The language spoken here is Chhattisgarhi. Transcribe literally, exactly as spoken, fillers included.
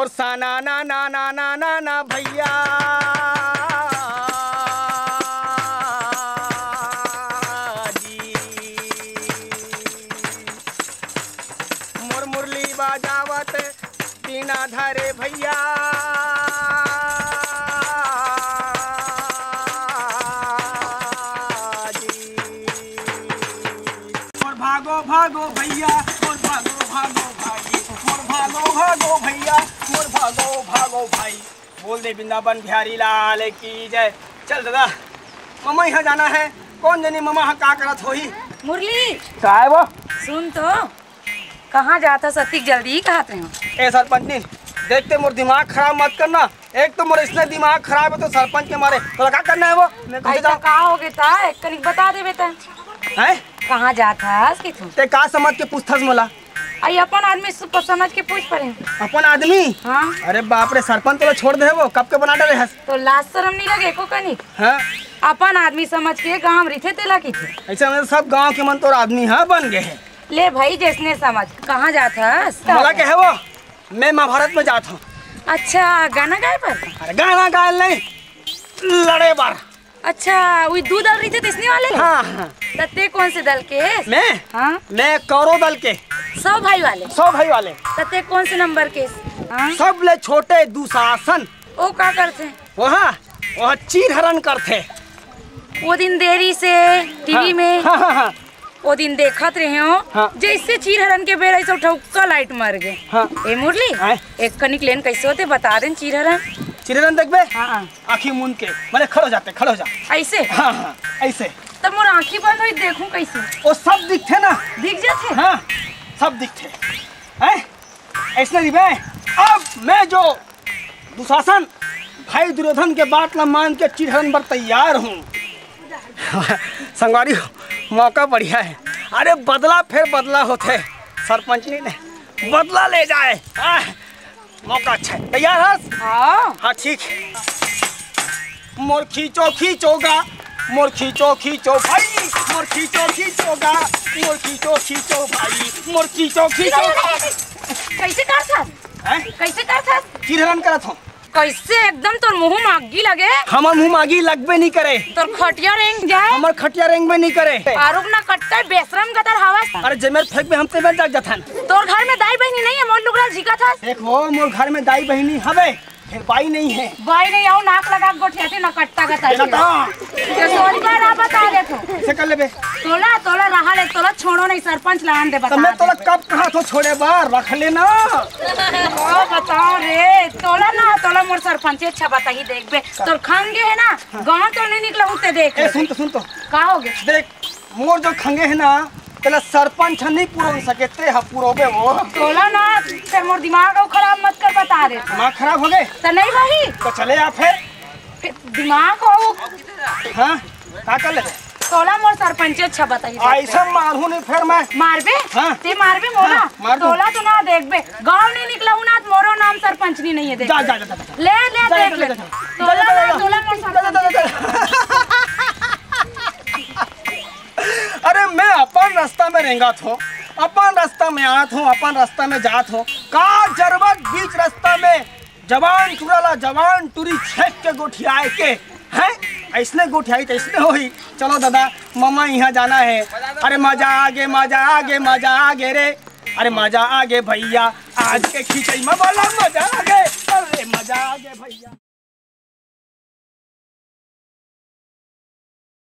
साना ना ना ना ना ना ना भैया जी। मोर मुरली बजावत बीना धरे भैया जी। मोर भागो भागो भैया, मोर भागो भागो भाई, मोर भागो भागो भैया, मोर भागो भागो भाई। बोल दे वृंदावन बिहारी लाल की जय। चल दादा, ममा यहाँ जाना है। कौन जनी ममा ह का करत होही? मुरली, काय वो? सुन तो, कहाँ जात हस अतिक जल्दी, कहत रहे हो। ए सरपंचनी, देखते मोर दिमाग खराब मत करना। एक तो मोर इसने दिमाग खराब है तो सरपंच के मारे। तोला का करना है वो? मैं खुद ऐसा जाऊँ। का हो गया था, एक कनिक बता देबे त। हैं? कहाँ जात हस कि तू? ते का समझ के पूछथस मोला? आई अपन आदमी सु-, समझ के पूछ पड़े। अपन आदमी? हाँ। अरे बाप रे, सरपंच तोला छोड़ दे वो, कब के बना डरे हस। तो लाज शरम नहीं लगे एको कनिक? हाँ। अपन आदमी समझ के गाँव में रहिथे तेला किथे। ऐसे में सब गाँव के मन तोर आदमी हाँ बन गए हैं। ले भाई, जैसने समझ। कहाँ जात हस? मोला कहे वो, मैं महाभारत में जात हूँ। अच्छा, गाना गाए बर? अरे गाना गाए नहीं, लड़े बर। अच्छा, वही दू दल रहिथे तैसने वाले? हाँ, हाँ। त ते कौन से दल के? मैं? हाँ। मैं कौरव दल के। सौ भाई वाले? सौ भाई वाले। त ते कौन से नंबर के? हाँ। सबले छोटे दुशासन। वो का करथे? वहाँ, वहाँ चीर हरण करथे। वो दिन देरी से टीवी हाँ, में। हाँ, हाँ, हाँ। वो दिन देखत रहे हो, हाँ। जैसे चीर हरण के बेरा ऐसे ठौका लाइट मर गए। हाँ। ए मुरली, आए। एक कनिक लेन कैसे होते बता देन चीर हरण। चीर हरण देखबे? हाँ। आँखी मूंद के, माने खड़ो जाते, खड़ो जा। ऐसे? हाँ, हाँ, ऐसे। तब मोर आँखी बंद हुई, देखूं कैसे? वो सब दिखते ना। दिख जाते? हाँ, सब दिखते। हैं? ऐसने दिबे? अब मैं जो दुशासन भाई दुर्योधन के बात ला मान के चीर हरण बर तैयार हूँ। संगवारी हो, मौका बढ़िया है। अरे बदला फेर बदला होथे, सरपंचनी ने बदला ले जाए। आह, मौका अच्छा है। तैयार हस? हाँ। हाँ, ठीक। मोर खींचो खींचोगा, मोर खींचो खींचो भाई, मोर खींचो खींचोगा, मोर खींचो खींचो भाई, मोर खींचो खींचो। कैसे करथस? हैं? कैसे करथस? चीर हरण करत हूँ। कैसे एकदम तोर मुंह में आगी लगे? हमर मुंह में आगी लगबे नहीं करे। तोर खटिया रेंग जाए? हमर खटिया रेंग में नहीं करे। आरुग ना कट्टे बेशरम गदर हवस। अरे जेमेर फेंक में हम तेमेर जाग जाथन। तोर घर में दाई बहिनी नहीं है, मोर लुगरा झिकत हस। देख वो मोर घर में दाई बहिनी हवे, फिर बाई नहीं है। बाई नहीं आओ, नाक लगा के गोठियाते ना कट्टा गदर। ये ना तो। ये सोच बार आ बता दे तू। से कर लेबे। तोला, तोला रहा ले, तोला छोड़ो नहीं, सरपंच ला आन दे, तो बता मैं तोला दे। कब कहा थो छोड़े बार, रख लेना। ओ, बताओ रे, तोला ना, तोला मोर सरपंच अच्छा बताही देखबे। तोर खंगे है ना, गांव तो नहीं निकला होते देख ए, ले। सुन तो, सुन तो। का हो गया? देख, मोर जो खंगे है ना, तेला सरपंच ह नहीं पुरोन सके, ते ह पुरोबे वो। तोला ना, फिर मोर दिमाग अउ खराब मत कर, बता दे। दिमाग खराब हो गए? तो नहीं भाई। तो चले आ फिर। दिमाग हो। हाँ, का कर ले? तोला मोर सरपंच अच्छा बताही। ऐसा मारू नहीं फिर मैं। मारबे? हाँ। ते मारबे मोला? हाँ, मार दूँ। तोला तो ना देखबे। गांव नहीं निकला हूँ ना, मोरो नाम सरपंचनी नहीं है, देख। जा, जा, जा, जा, जा। ले, ले, जा, देख जा, ले। जा, जा। तोला जा, जा, ना, जा। तोला मोर जा, जा, जा, जा, जा। अरे मैं अपन रास्ता में रेंगत हूँ, अपन रास्ता में आत हूँ, अपन रास्ता में जात हूँ। का जरूरत बीच रास्ता में जवान टुरा ला जवान टुरी छेक के गोठियाए के, हैं? ऐसने गोठियाई त ऐसने होही। चलो दादा, ममा यहाँ जाना है। अरे मजा आगे, मजा आगे, मजा आगे रे। अरे मजा आगे भैया, आज के खिचड़ी में बड़ा मजा आगे। अरे मजा आगे भैया।